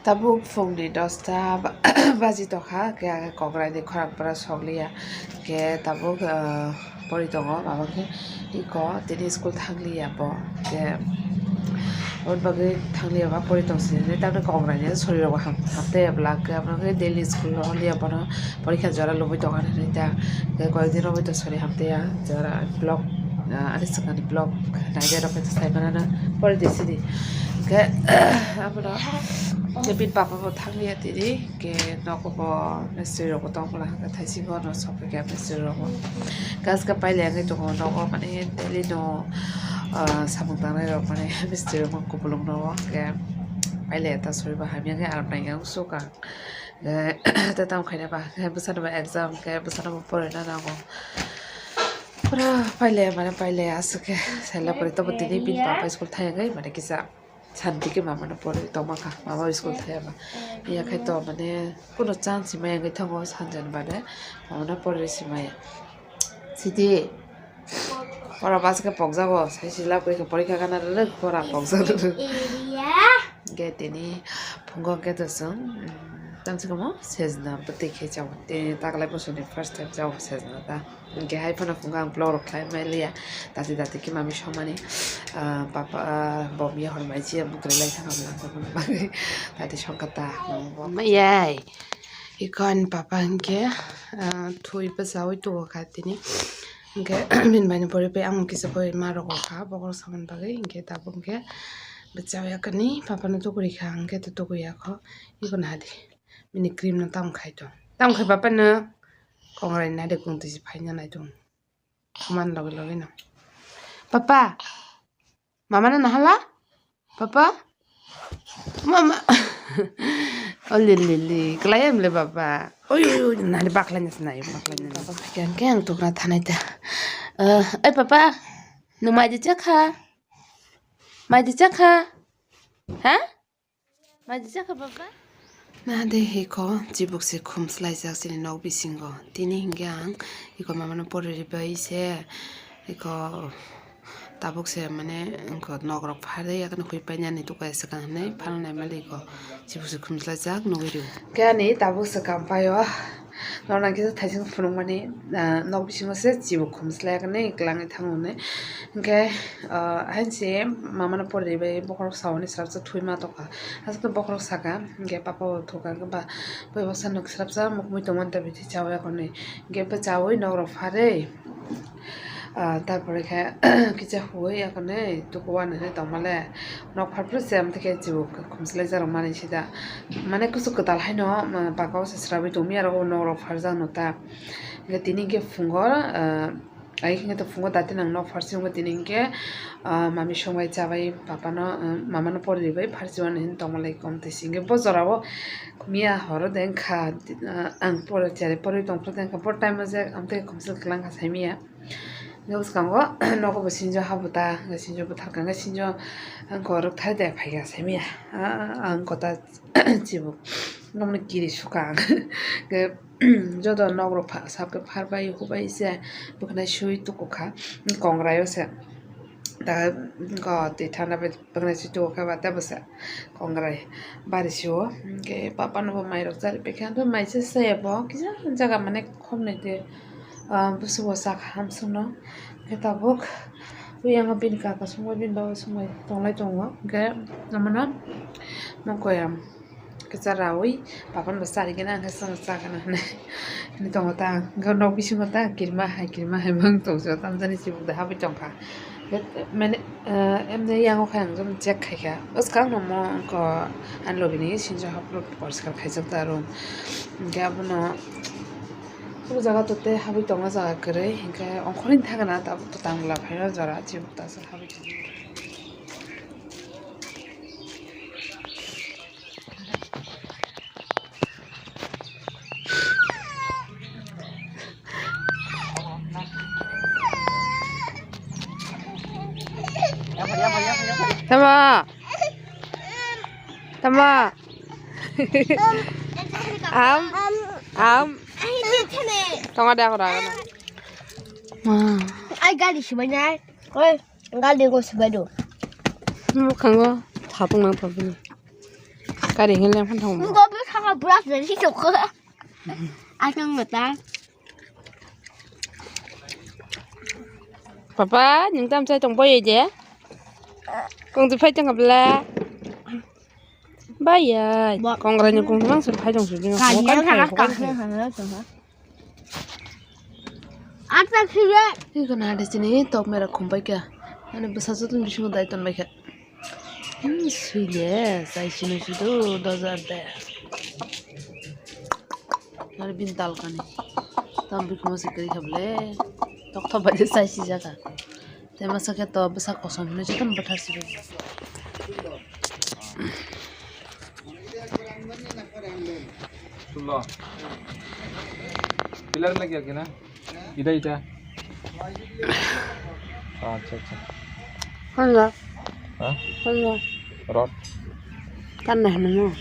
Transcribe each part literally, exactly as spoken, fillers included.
Tabuk phungni dosta ba-, baji tongkha, khe ang kongrai ni khorang pora sokliya, khe tabuk, ah, pori tongo, mama khe iko tini school thangliya bo, khe aboni bagwi thangliya ba pori tong sini, tamni kongrai ni sori rok bo ham-, hamtaiya bwla, khe abo khe daily school rok liya bono porikha jora lubui tongo ani hinwi ta, khe koyek din rok bai to sori hamtaiya jora vlog, ah, ani swkangni vlog naijak rok khe sai manana pori di sidi, khe abono khe bini papa bo thangliya tini. Khe nogo bo mistri rok bo tong bwla hwnkhe thaisingo no sokphaikha mistri rok bo. Gas khe pailai wngwi tongo nogo mane daily no, ah, samung tangnai rok mane mistri rok bo kupulung nogo hwnkhe pailai ta sori bo hamya khe aram nai wng sukha. Khe ta tamo khaina ba khe bwsano bo exam khe bwsano bo porina nango. Pura pailai mane pailai aswk khe saila pore tobo tini bini papa school thai wngwi mane kisa. Santi khe mama no pori tongma kha, mama school thaya ba. Iya khai to mane kuno chance maya wngwi thango sanjani bade, mama no pori si maya. Siti, pora bus khe pokjago, sai si lab khe porikha gana rwrwk, pora pokjak rwrwk. Ge tini phungo khe to chwng, mm, tamsi kamo sejna bwtwi khe chao. Tini taklai bosoni first time chao sejna ta. Hwnkhe hai phano phungo ang vlog rok khlai mai liya. Dati dati khe mami songmani, ah, papa, ah, bo miya hor mai chiya bwkrwi lai thang ang langkha phano bagwi. Dati songkha ta. Mayai. Iko ani papa hwnkhe, ah, thwi bwchaui tugo kha tini. Hwnkhe bini bai ni pori pai ang kisa pori ma rogo kha bokhorok samani bagwi. Hwnkhe tabuk hwnkhe bwchaui ya kani papa no tuguri kha hwnkhe to tugui ya kho. Iko nahadi. Bini cream no tamo khai to. Tamo khai papa no. Kongrai nai de kung twi si phaina nai tung. Khuman logi logi no. Papa. Mama no nahala? Papa. Mama. O li li li. Klai em le papa. Oi oi oi nai de baklai na nai baklai na. Papa kyan kyan tuk na thanai ta. Eh, oi papa. Nung mai de chakha. Mai de chakha. Ha? Maji jakha baba? Na de hiko chibuk se khum slaijak chini nok bisingo. Tini hingke ang iko mamano poriri bai se iko tabuk se mane iko nok rok phari yakno hui painani tukai swkang hinui phalnai mali iko chibuk se khum slaijak nugui rio. Khe ani tabuk swkang paio. Norok nang kisa thaising phunukmani, ah, nok bisingo se chibuk khum slai yakni kwlangwi thango hinui. Hingke, ah, hainsi mamano poriri bai bokhorok saoni srapsa thwi ma tokha. Aswk bokhorok saka, hingke papa bo thuka, hingke ba bai baksa nuk srapsa mukmui tongmani ta bithi chawi akhorni. Hingke bwchawi nok rok pharwi, ah, tarpore khe kisa huwi akhorni tuku wanani tongmale. Nok pharphuru se amtwi khe chibuk khum slai jarok mani sida. Mane kusu kwtal haino, ah, paka o se srabwi tongmi aro o nok rok pharjak no ta. Hingke tini hingke phungo, ah, ai hingke to phungo dati nang nok pharsi hingke tini hingke, ah, mami songbai chabai papa no, ah, mama no poriri bai pharsi wani hin tongma lai kom twi si hingke bo jora o miya horo de wngkha, ah, ang pore chari porwi tongphuru de wngkha bo time o je amtwi khumswk kwlangkha saimiya. Hingke bwskango nogo bo sinjo habuta, hingke sinjo bwtharkha, hingke sinjo ang korok thai de phaikha saimiya. Ah, ang kota chibuk. Nokni kiri sukha ang. Hingke joto nok rok pha-, sap khe pharbai hubai se bwkhanai sui tukukha kongrai o se. Da go twi thana bai bwkhanai sui tukukha ba tei bwsa kongrai bari sio. Hingke papa no bo mai rok chari paikha, hingke mai se se bo kisa jaga mane khomnoi de, ah, bwswk bo chakha hamswkno. Hingke tabuk oyang bini kaka songbai bini baba songbai tonglai tongo. Hingke amano mokoi ang. Kisa raui, papa no bo charigena, ang khe chwng chagana hinui, hinui tongo ta ang. Hwnkhe nok bisingo ta kirima hai, kirima hai mang tongso, tamjani chibuk da habwi tongkha. Mane, eh, emne yango khe ang jom check khaikha. Bwskang no mo wngkha, ani logi ni sinjo haplo poriskar khaijak ta room. Hwnkhe abono, o jaga to tei habwi tongo jaga kwrwi, hwnkhe ongkhorwi thangna tabuk to tangla phaio jora chibuk ta habwi tongkha. Tama. Tama. Am. Am. Tongo de ako ragana. Ma. Ai gari sibai nai. Oi, gari go sibai do. Mukhango thapung nang thapung. Kari hinwi leng phan thang bo. Bo bo saka bwrak jani tongkha. Aswk mwta. Papa, nwng tam chai tong boyo je? Kung tu phai tong bla. Bayai. Bo- Kongrai ni kung tu mang sur phai tong sur. Kanya thang kang thang. Ata khile. Iko na de sini tok mera khumbai kya. Ani bwsa joto ni bisingo dai ton bai kha. Hmm, sui le, chai sini sui do, dojar de. Nari bin tal kani. Tam bikuma se kari khable. Tok tok bai de chai si jaka. Te masa khe to bwsa kosom hinwi jotono bwthar sibui. Sulo. Pillar lagi agi na? Ida, ida. Acha, acha. Hwnla. Ha? Hwnla. Rod. Kanna hwnwi mo?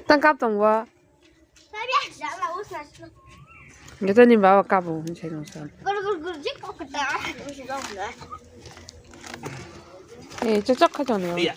Tang kap tong bo. Gete ni bawa kapu hwn sai nung san. Eh, chok chok kha chong ni.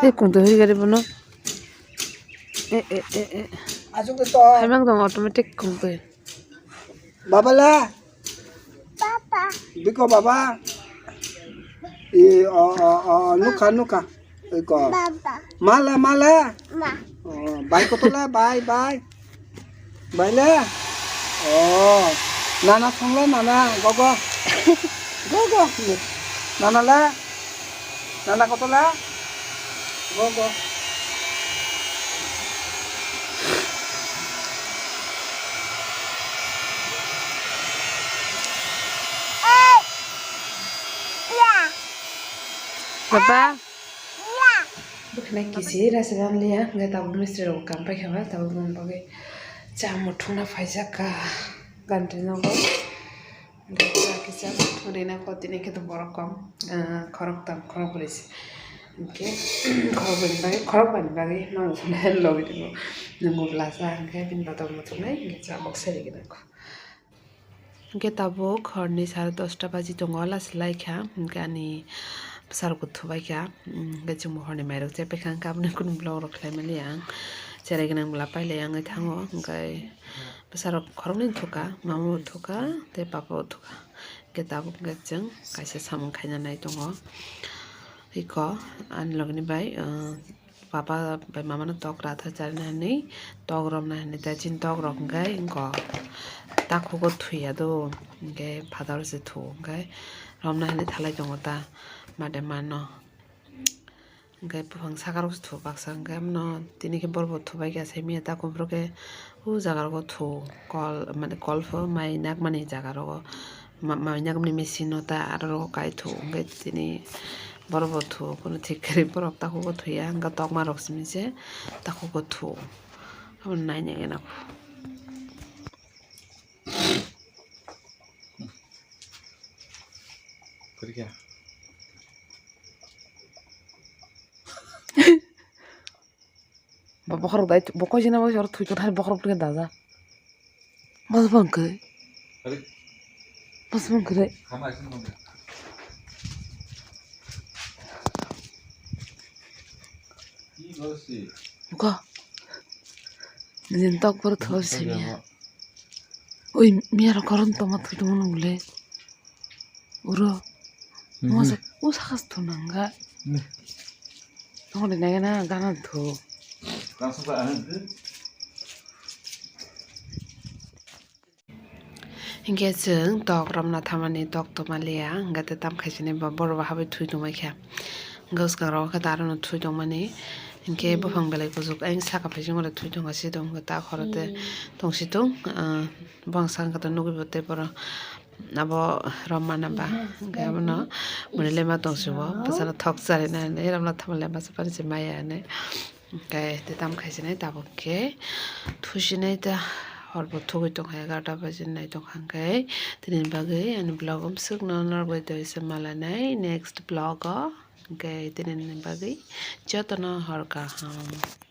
Eh, kung tu hiri gari bono. Eh, eh, eh, eh. Asuk to. Hai mang dong automatic kung tu. Baba la. Papa. Biko baba. E, o, o, o, nukha, nukha. Iko. Baba. Mala, mala. Ma. O, bai kotola, bai, bai. Bai le. O. Nana songla, nana, gogo. Gogo. Nana la. Nana kotola. Gogo. Papa. Bwkhwnai kisi rasa dan liya, hwnkhe tabuk mistri rok kam paikha ba, tabuk bini bagwi cha muthungna phaijak ka, gantri nogo. Hwnkhe cha kisa muthung rina kho, tini khe to borok kom, ah, khorok tam, khorok brwi se. Hwnkhe khorok brwi ni bagwi, khorok bai ni bagwi ma muthungna logi tongo. Nwng bo bwlasa hwnkhe bini bagwi muthungnai, hwnkhe cha boksa rigi nang kho. Hwnkhe tabuk horni sare dosta baji tongo, lachi laikha. Hwnkhe ani bwsarok bo thubaikha. Hwnkhe chwngbo horni mairok chepaikha. Hwnkhe aboni kunu vlog rok khlai mani ang. Cherai gwnang bwla pailai wngwi thango. Hwnkhe bwsarok khoroknwi thukha, mama bo thukha, tei papa bo thukha. Hwnkhe tabuk hwnkhe chwng kaisa samung khaina nai tongo. Iko ani logini bai, ah, Papa bai mama no tok rathar charina hinwi tok romna hinwi, tei chini tok rok hwnkhe eko takhugo thwiya do, hwnkhe phataro se thu, hwnkhe romna hinwi thalai tongo ta, made mano. Hwnkhe buphang saka rok se thu baksa, hwnkhe amno tini khe borok bo thubai kha, simi ya takhuk borok khe o jaga rogo thu, kol mane kol pho mai nakmani jaga rogo. Ma-, mai nagmani machine no ta aro rogo kai thu, hwnkhe tini borok bo thu, kunu thik kwrwi borok takhuk bo thuya, hwnkhe tokma rok simi se takhuk bo thu, abo nai nai gana kho. Ba bokhorok dai, bo koi jana bo oro thwi tongo, bokhorok tongkhe daja. Bas bang khe. Bas bang khe. Buka. Nini tok boro thor simi ya. Oi, miya rok koron tongma thwi tongma nung le. Uro. Mhm. Masa, o saka se thunang ga. Mhm. Nong de nai gana gana thu. Hinkhe chwng tok romna thamani tok toma liya, hinkhe tei tam khaisani ba borok bo habwi thwi tongbai kha. Hinkhe swkang rogo khe ta aro no thwi tongmani. Hinkhe buphang belai kuchuk ayang saka phaichung oro thwi tongkha se tong hinkhe ta khoro tei tongsi tong, ah, bwskango khe ta nugwi bo tei borok abo romma namba hinkhe abono mwnwi lema tongsi bo bwsano thok charina hinwi romna thama lema se phano se maya hinwi hinkhe tei tam khaisinai tabuk khe thusinai ta. Hor bo thugwi tongkha egarota baje nai tongkha, hwnkhe tini bagwi ani vlog umswkno norok bai doise malanai next vlog o. Hwnkhe tini bagwi jotono hor kaham.